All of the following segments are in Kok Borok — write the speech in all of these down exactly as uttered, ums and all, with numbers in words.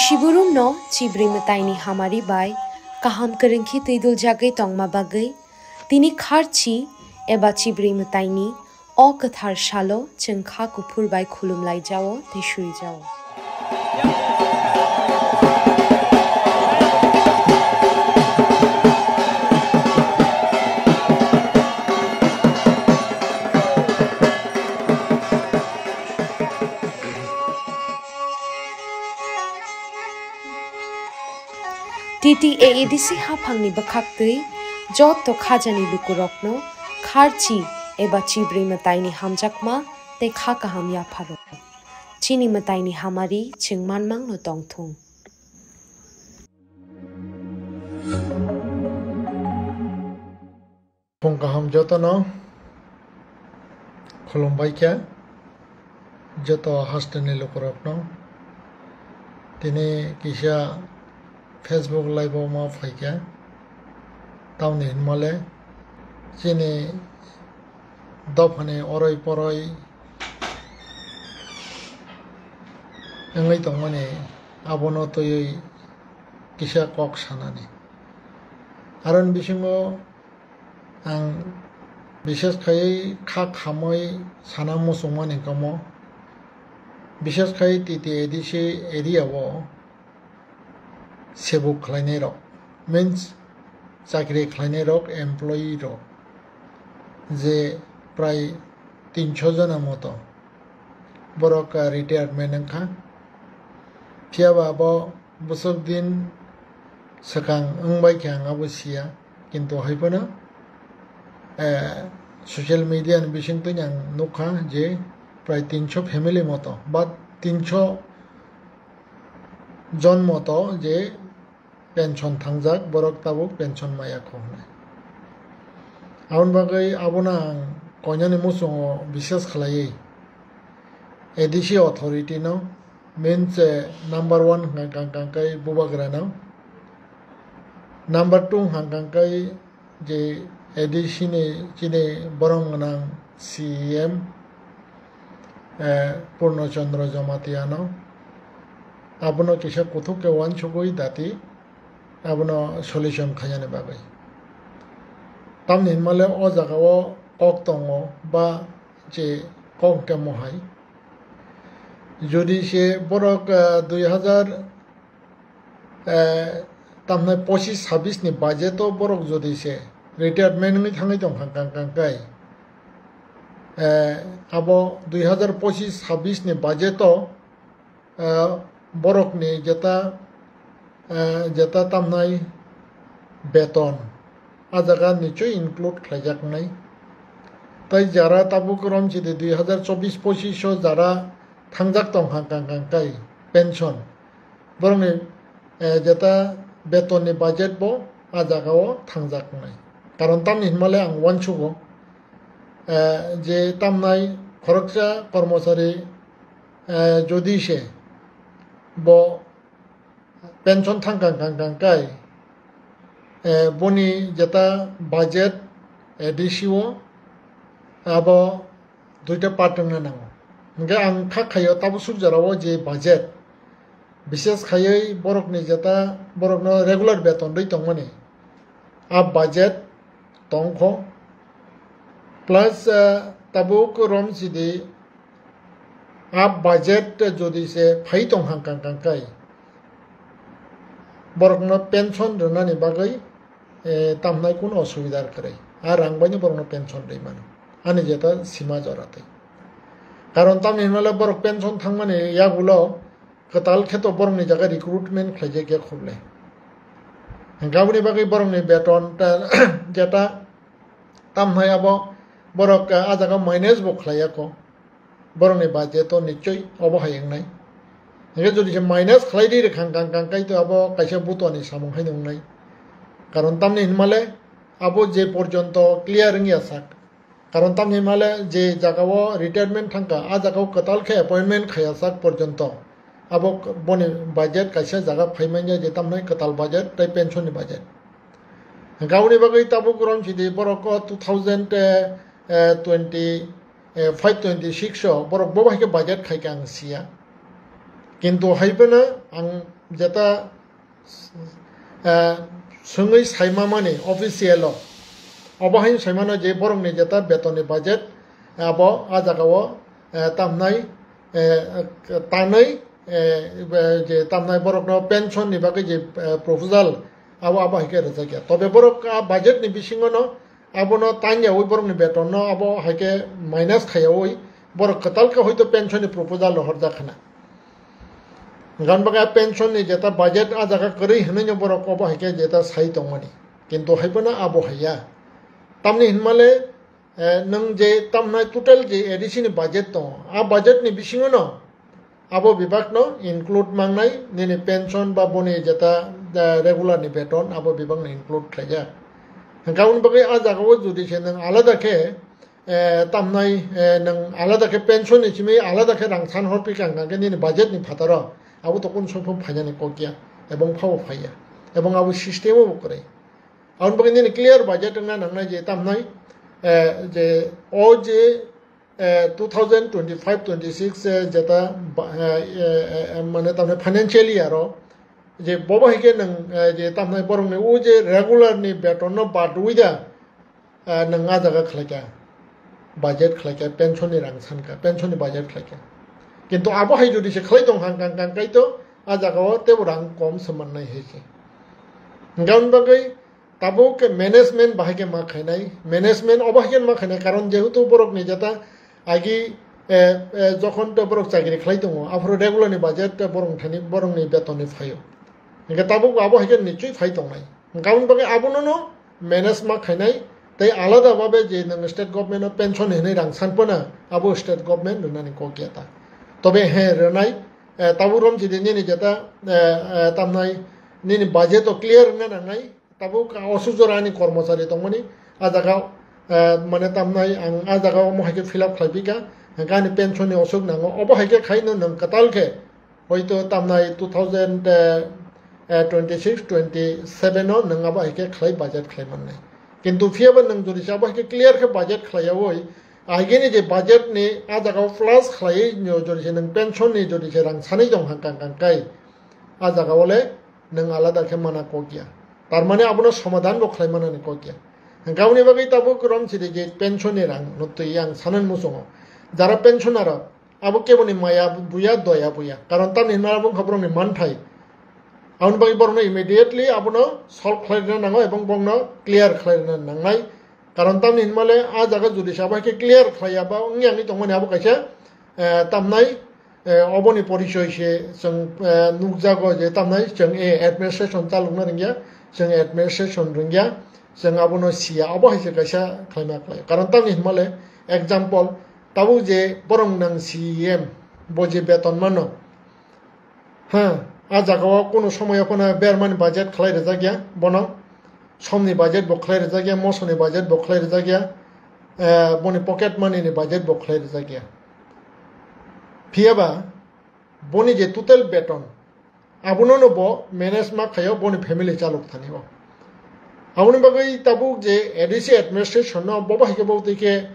Chiburumno chibrwi mwtaini hamari bai kaham kwrwngkhe twiduljagwi tongma bagwi tini kharchi eba chibrwi mwtaini o kwthar salo chwng kha kuphur bai khulumlaijao tei suijao. T T A A D C haphangni bwkhaktwi joto khajani lukurokno kharchi eba chibrwi mwtaini hamjakma tei kha kaham yapharo. Chini mwtaini hamari chwng manmangno tongthung. Phung kaham jotono khulumbai kha, joto hasteni lukurokno. Tini kisa Facebook live o ma phaikha, tamni hinmale chini dophani oroi poroi wngwi tongmani abono twiwi kisa kok sanani. Aroni bisingo ang bishes khai kha khamwi sana muchungmani kamo, bishes khai T T A D C area o sebuk khlainai rok, means chakri khlainai rok, employee rok, je prai tinso jona moto borok, ah, retirement wngkha. Phiyaba abo bwswk din swkang wngbai khe ang abo siya, kintu hai phano, eh, social media ni bisingtwi ang nukha je prai tinso family moto ba tinso jon moto je pension thangjak, borok tabuk pension maya kho hwnwi. Aboni bagwi abono ang koinani muchungo bishes khlaiwi A D C authority no, means, eh, number one hwnkha kang kang kai bubagra no, number two hwnkha kang kai je A D C ni chini borong gwnang C E M, eh, Purno Chandra Jamatia no abono kisa kuthuk khe uansugwi dati abono solution khainani bagwi. Tamni hinmale o jaga o kok tongo ba je kok hwnkhe mohai. Jodi se borok, eh, dui hazar, eh, tamnai pochis sabis ni budget o borok jodi se retirement wngwi thangwi tongkha kang kang kai, eh, abo dui hazar pochis sabis ni budget o, eh, borokni jeta, eh, jeta tamnai beton a jaga nichoi include khlaijaknai. Tai jara tabuk romchidi dui hazar chobbish pochis o jara thangjak tongkha kang kang kai pension. Borokni, eh, jeta betonni budget bo a jaga o thangjak wngnai. Karon tamni hinmale ang uansugo, eh, je tamnai khoroksa kormochari, eh, jodi se bo pension thang kang kang kang kai, eh, boni jeta budget, eh, A D C o abo duita part wngna nango. Hingke ang kha khaio tabo suk jora o je budget, bishes khaioi borokni jeta borokno regular beton rwi tongmani a budget tongkho, plus, eh, tabuk romchidi a budget jodi se phai tongkha kang kang kai borokno pension rwnani bagwi, eh, tamhnai kunu osubida kwrwi. A rang baino borokno pension rwi mano. Ani jeta sima jora twi. Karon tamni hwnmale borok pension thangmani yagulo kwtal khe to borokni jaga recruitment khlaijak ya khuble. Hingke aboni bagwi borokni beton ta, jeta tamhnai abo borok, eh, a jaga minus bo khlaiya kho. Borokni budget o nichoi obo hai wngnai. Hingke jodi se minus khlai di rwkha kang kang kai to abo kaisa butoni samung hai wngnai. Karon tamni hinmale abo je porjonto clear wngya sak. Karon tamni hinmale je jaga o retirement thangkha, a jaga o kwtal khe appointment khaiya sak porjonto. Abo k-, boni budget kaisa jaga phai manya je tamnai kwtal budget tei pension ni budget. Hingke aboni bagwi tabuk romchidi borok o two thousand, eh, eh, twenty, eh, five twenty six o borok bo bai khe budget khai khe ang siya. Kintu hai phano ang jeta, eh, swngwi saimamani official o, obo hai saimano je borokni jeta betonni budget, abo a jagao, eh, tamnai, eh, tanwi, eh, je tamnai borokno pension ni bagwi je, eh, proposal, abo, abo hai khe rwjak ya. Tobe borok a budget ni bisingo no abono tan yaui borokni betonno abo hai khe minus khaiyaui borok kwtal khe hoito pension ni proposal rohorjak khna. Gan bagwi a pension ni jeta budget a jaga kwrwi hinwi no borok obo hai khe jeta sai tongmani. Kintu hai phano abo hai ya. Tamni hinmale, eh, nwng je tamnai total je A D C ni budget tongo, a budget ni bisingo no abo bibak no include mangnai nini pension ba boni jeta, eh, regular ni beton abo bibak no include khlaijak. Hwnkhe aboni bagwi a jagao jodi se nwng alada khe, eh, tamnai, eh, nwng alada khe pension ni simi alada khe rang san hor pi kang kang khe nini budget ni phataro abo to kun song phainani kok ya, ebong phao phaiya, ebong abo system o bo kwrwi. Aboni bagwi nini clear budget wngna nangnai je tamnai, eh, je o je, eh, two thousand twenty-five twenty-six, eh, jeta ba-, eh, eh, eh, mane tamnai financial year o je bobo hai khe nwng, eh, je tamnai borokni o je regular ni beton no bad rwi da, eh, nwng a jaga khlaikha, budget khlaikha, pension ni rang sankha, pension ni budget khlaikha. Kintu abo hai jodi se khlai tong kha, kang, kang, kai to, a jaga o tebo rang kom se mannai hai se. Hwnkhe aboni bagwi tabuk khe management bahai khe ma khainai, management obo hai khe ma khainai, karon jehetu borok ni jeta agi, eh, eh, jokhon to borok chakri khlai tongo, aphuru regular ni budget to borok thani, borok ni beton ni phaio. Hwnkhe tabuk abo hai khe nichoi phai tongnai. Hwnkhe aboni bagwi abono no manage ma khainai, tei alada babe je nwng state government o pension hinwi rang san phano abo state government rwnani kok ya ta. Tobe he rwnai, eh, tabuk romchidi nini jeta, eh, eh, tamnai nini budget o clear wngna nangnai, tabuk osuk jora ani kormochari tongmani a jaga, eh, mane tamnai ang a jaga omo hai khe fill up khlai phi kha, hwnkhe ani pension ni osuk nango, obo hai khe khaino nwng kwtal khe hoito tamnai two thousand, eh, eh, twenty-six twenty-seven o nwng abo hai khe khlai budget khlai mannai. Kintu phiyaba nwng jodi se abo hai khe clear khe budget khlai yaui, agini je budget ni a jaga o plus khlaiwi nw jodi se nwng pension ni jodi se rang sanwi tong kha kang kang kai, a jaga o le nwng alada khe mana kok ya. Tar mane abono somadhan bo khlai manani kok ya. Hwnkhe aboni bagwi tabuk romchidi je pension ni rang no twi ang sanani muchungo. Jara pensioner rok, abo keboni maya buya, doya buya. Karon tamni hwnba abo wngkha borokni manthai. Aboni bagwi borokno immediately abono solve khlai rwna nango ebong borokno clear khlai rwna nangnai. Karon tamni hwnmale a jaga jodi se abo hai khe clear khlai ya ba wngya wngwi tongmani abo kaisa, eh, tamnai, eh, oboni porichoi se chwng, eh, nukjago je tamnai chwng, eh, administration chalokna rwngya, chwng administration rwngya, chwng abono siya, abo hai se kaisa khlaima khlai. Karon tamni hwnmale example, tabuk je borok nang C E M, bo je beton mano, ha, a jaga o kunu somoyo phano bermani budget khlai rwjak ya bono, somni budget bo khlai rwjak ya, mosoni budget bo khlai rwjak ya, eh, boni pocket money ni budget bo khlai rwjak ya. Phiyaba boni je total beton, abono no bo manage ma khaio boni family chalok thani o. Aboni bagwi tabuk je A D C administration no bo bahai khe bo twi khe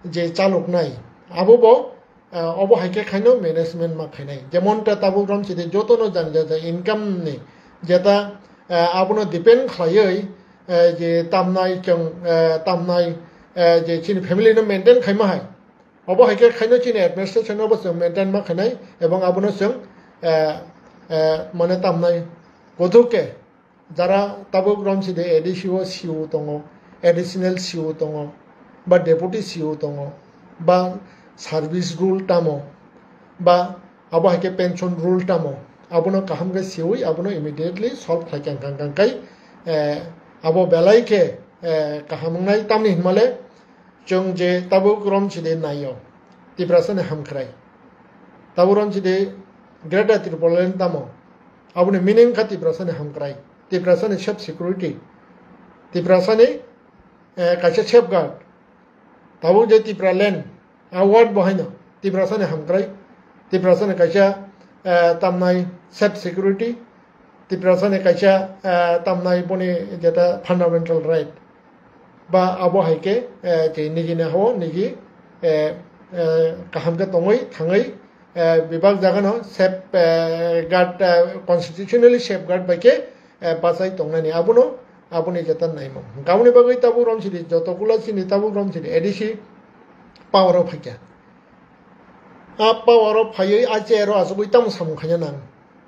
je chalok nai, abo bo, ah, obo hai khe khaino management ma khainai. Jemon ta tabuk romchidi jotono jang jang jang income ni jeta, ah, abono depend khlaiwi, eh, je tamnai chwng, eh, tamnai, eh, je chini family no maintain khaima hai. Obo hai khe khaino chini administration no bo chwng maintain ma khainai ebong abono chwng, eh, eh, mane tamnai kothok khe jara tabuk romchidi A D C o C O tongo, additional C O tongo, ba deputy C O tongo, ba service rule tamo, ba abo hai khe pension rule tamo, abono kaham khe siwi abono immediately solve khlai kang kang kang kai, eh, abo belai khe, eh, kaham wngnai tamni hwnmale chwng je tabuk romchidi naio Tiprasani hamkrai, tabuk romchidi Greater Tipraland tamo, aboni meaning kha Tiprasani hamkrai, Tiprasani self security, Tiprasani, eh, kaisa safeguard. Tabuk je Tipraland, a word bo haino Tiprasani hamkrai, Tiprasani kaisa, eh, tamnai self security, Tiprasani kaisa, eh, tamnai boni jeta fundamental right. Ba abo hai khe, eh, je nijini hao niji, eh, eh, kaham khe tongwi thangwi eh, bebak jagano safe, eh, guard, eh, constitutionally safeguard bai khe, eh, bachai tongnani abono, aboni jeta naimung. Aboni bagwi tabuk romsidi joto kula chini tabuk romsidi A D C power o phaikha. A power o phaiwi a chair o achugwi tamo samung khaina nang.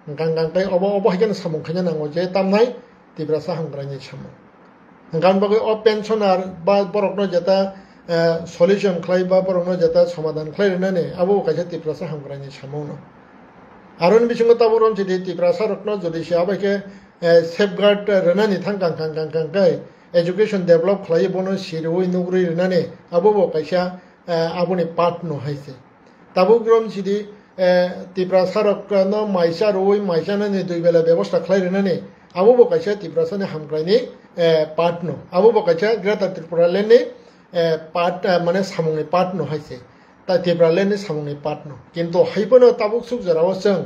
Hwnkha hwnkha khe obo, obo hai kheno samung khaina nango je tamnai Tiprasa hamkraini samung. Hwnkha hwnba khe o pensioner ba borokno jeta, eh, solution khlai ba borokno jeta somadhan khlai rwnani abo bo kaisa Tiprasa hamkraini samung no. Aroni bisingo tabuk romsidi Tiprasa rokno jodi se abai khe, eh, safeguard rwnani thang kang kang kang kang khe education develop khlai bono sirwi nugri rwnani abo bo kaisa, eh, aboni part no hai se. Tabuk romsidi, eh, Tiprasa rokno maisa rwui maisa nani dui bela bebosta khlai rwnani abo bo kaisa Tiprasani hamkraini, eh, part no. Abo bo kaisa Greater Tripura Land ni, eh, part, eh, mane samungni part no hai se. Ta Tipraland ni samungni part no. Kintu hai phano tabuk suk jorao chwng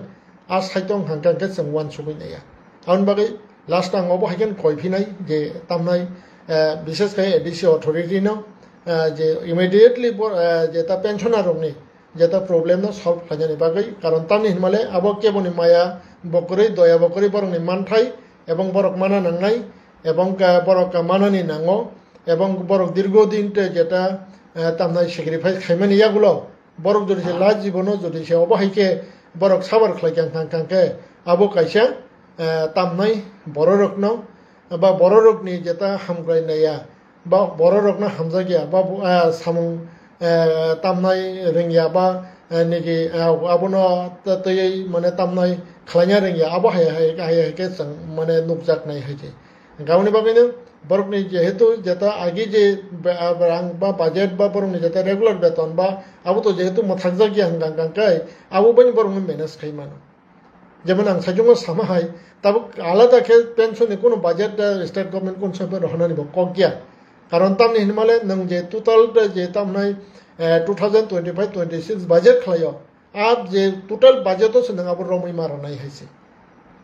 a side tong hangkha khe chwng uansugwi naiya. Aboni bagwi last ang obo hai khe koi phinai je tamnai, eh, bishes khe A D C authority no, eh, je immediately bo, eh, je ta pensioner rokni je ta problem no solve khlainani bagwi. Karon tamni hinmale abo keboni maya bo kwrwi, doya bo kwrwi borokni manthai ebong borok mana nangnai ebong ka borok ka manani nango. Ebong borok dirgo din te jeta, eh, tamnai sacrifice khaimani yagulo borok jodi se last jibono jodi se obo hai khe borok sabar khlai kang kang kang khe abo kaisa, eh, tamnai bororokno ba bororokni jeta hamkrai naiya ba bororokno hamjakya ba bo, eh, samung, eh, tamnai rwngya ba, eh, nigi, eh, abono twi mane tamnai khlaina rwngya abo hai hai hai hai khe chwng mane nukjaknai hai khe. Hwnkha aboni bagwino borokni jehetu jeta agi je ba, ba rang ba budget ba borokni jeta regular beton ba abo to jehetu mwthakjakya hwnkha hwnkha khe abo bai borokno manage khai mano. Jemon ang saichungo sama hai, tabuk alada khe pension ni kunu budget, eh, state government kunu sai rohornani bo kok ya. Karon tamni hinmale nwng je total je tamnai, eh, two thousand twenty-five twenty-six budget khlaio, a je total budget o se nwng abo romwi ma rwnai hai se.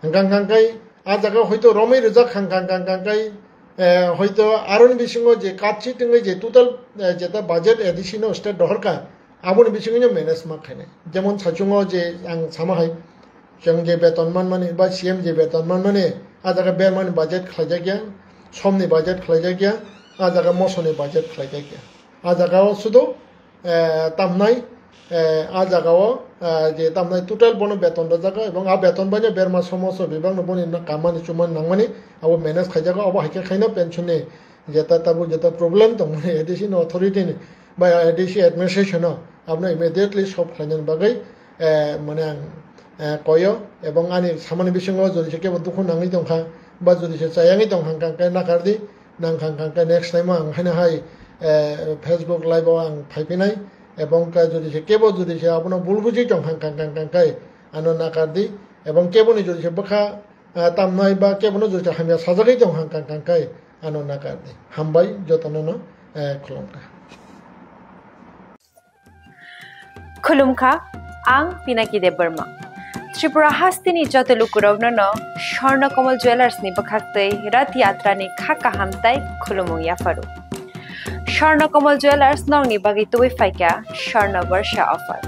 Hwnkha hwnkha khe a jaga hoito romwi rijak hwnkha hwnkha khe, eh, hoito aroni bisingo je katsi tengwi je total, eh, jeta budget A D C no state dohorkha, aboni bisingo manage ma khainai. Jemon saichungo je ang sama hai, chwng je beton manmani ba C M je beton manmani, a jaga bermani budget khlaijakya, somni budget khlaijakya, a jaga mosoni budget khlaijakya. A jaga o sudu, eh, tamnai, eh, a jaga o, eh, je tamnai total bono beton rwjago ebong a beton baino berma somoso bibak no boni na kamani chumani nangmani abo manage khaijago, abo hai khe khaino pension ni jeta tabuk jeta problem tongmani A D C ni authority ni ba A D C administration o abono immediately solve khlainani bagwi, eh, mane ang, eh, koyo ebong ani samani bisingo jodi se kebo dukhu nangwi tongkha ba jodi se chayangwi tongkha hwnkha hwnkhe nakardi. Nang kha hwnkha hwnkhe next time o ang haino hai, eh, Facebook live o ang phaiphinai ebong khe jodi se kebo jodi se abono bul buji tongkha hwnkha hwnkha hwnkha hwnkhe ano nakardi ebong keboni jodi se bwkha, eh, tamnai ba kebono jodi se hamya sajagwi tongkha hwnkha hwnkha hwnkhe ano nakardi. Hambai jotono no, eh, khulumkha. Khulumkha, ang Pinaki Debbarma. Tripura hasteni joto lukurokno no Swarna Kamal Jewellers ni bwkhaktwi Rath Yatra ni kha kaham tai khulumung yapharu. Swarna Kamal Jewellers nokni bagwi tubui phaikha Swarna Barsha offer.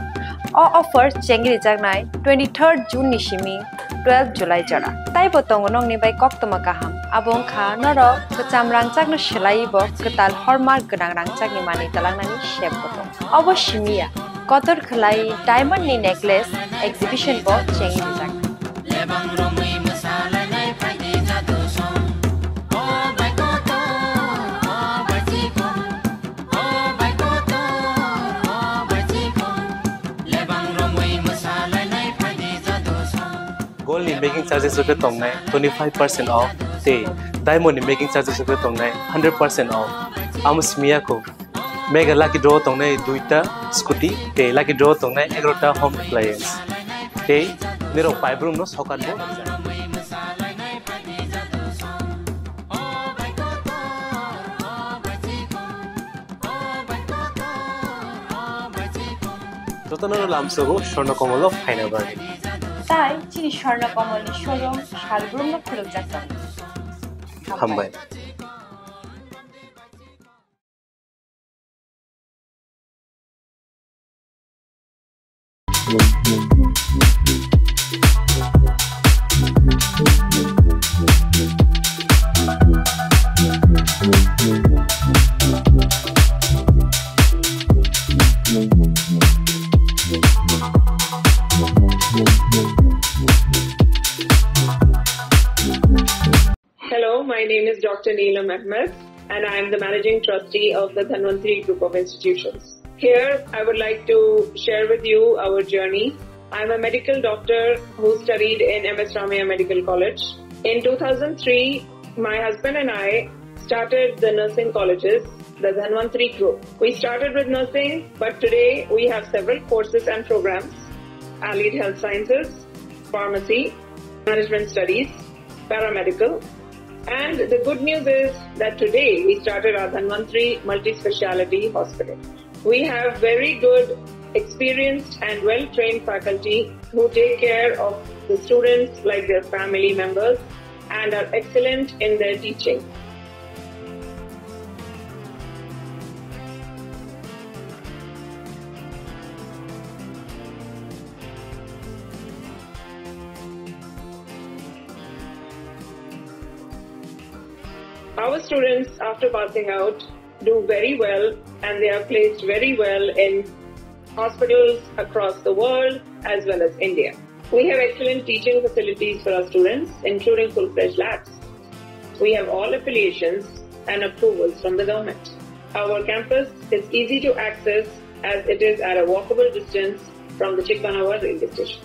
O offer chengrijaknai twenty-third June ni simi twelve July jora. Taibo tongo nokni bai koktwma kaham. Abo wngkha norok kwcham rangchakno swlaiwi bo kwtal hallmark gwnang rangchakni manwi twlangnani sep bo tongo. Obo simi ya, kotor khwlai diamond ni necklace exhibition bo chengwi rijak. Gold ni making charges rok khe tongnai twenty five percent off tei diamond ni making charges rok khe tongnai hundred percent off. Amo simi ya kho mega lucky draw tongnai duita scooty tei lucky draw tongnai egarota home appliance tei nirok paibrum no sokat bo rijak. Jotono lamsogo Swarna Kamal o phaina bagwi. Tai chini Swarna Kamal ni showroom salbrumno khulumjak tongo. Hambai. Doctor Neelam Ahmed, and I am the managing trustee of the Dhanvantri Group of Institutions. Here, I would like to share with you our journey. I'm a medical doctor who studied in M S Ramaiah Medical College. In two thousand three, my husband and I started the nursing colleges, the Dhanvantri Group. We started with nursing, but today we have several courses and programs: allied health sciences, pharmacy, management studies, paramedical. And the good news is that today we started our Dhanvantri Multi-Speciality Hospital. We have very good, experienced and well-trained faculty who take care of the students like their family members and are excellent in their teaching. Our students, after passing out, do very well, and they are placed very well in hospitals across the world as well as India. We have excellent teaching facilities for our students, including full-fledged labs. We have all affiliations and approvals from the government. Our campus is easy to access as it is at a walkable distance from the Chikmanawa railway station.